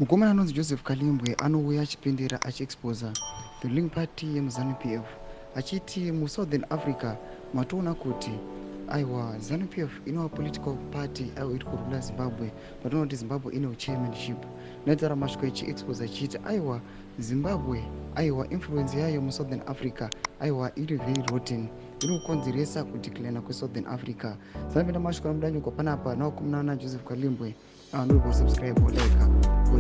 Mukomana anonzi Joseph Kalimbwe anouya achipindira achiexposa the ruling party yemuZanu PF, achiti muSouthern Africa matoona kuti aiwa, ZANU PF inova political party, aiwa, iri kurula Zimbabwe. Patoona kuti Zimbabwe ine chairmanship, noitaura mashoko ichiexposa ichiti aiwa, Zimbabwe, aiwa, influence yayo muSouthern Africa, aiwa, iri very rotten, iri kukonzeresa kudeclina kweSouthern Africa. Sanapinda mashoko anobudanyurwa panapa navakomana naJoseph Kalimbwe. Anobva subscribe, like,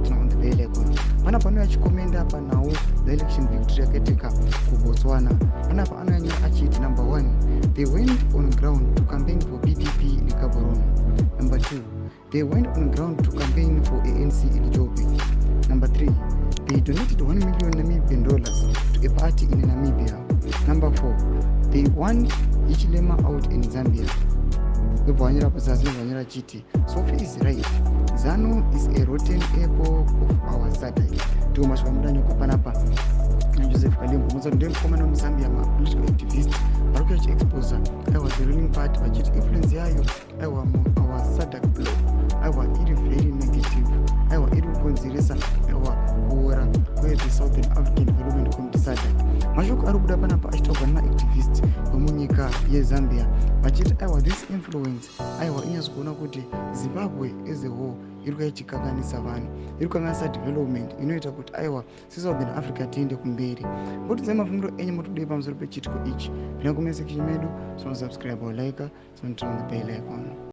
turn on the bell icon. Panapa anouya achikomenda panhau dzeelection victory yakaitika kuBotswana. Panapa anonyanya achiti, number one, they went on ground to campaign for PPP in Gaborone. Number two, they went on ground to campaign for ANC in Joburg. Number three, they donated 1 million Namibian dollars to a party in Namibia. Number four, they want Hichilema out in Zambia. Ndobva vanyora pazasi, ndobva vanyora chiti, "Sophie is right, ZANU is a rotten apple of our SADC." Ndiwo mashoko amudanyoko panapa naJoseph Kalimbwe. Musa ndiye mukomana wemuZambia, mapolitical activist vari kuya chiexposa, aiwa, the ruling party, vachiti influence yayo, aiwa, muour SADC block, aiwa, iri very negative, aiwa, iri kukonzeresa, aiwa, kuora kwethe Southern African Development Committee, SADC. Mashoko ari kubuda panapa achitaurwa nemaactivist vemunyika yeZambia, vachiti aiwa, this influence, aiwa, inyatso kuona kuti Zimbabwe as a whole iri kuya ichikanganisa vanhu, iri kukanganisa development inoita kuti, aiwa, seSouthern Africa tiende kumberi. Mbotidzai mafungiro enyu, motodei pamusoro pechiitiko ichi? Pinda comment section medu, sonosubscribe, like, sonoturn on the bell icon.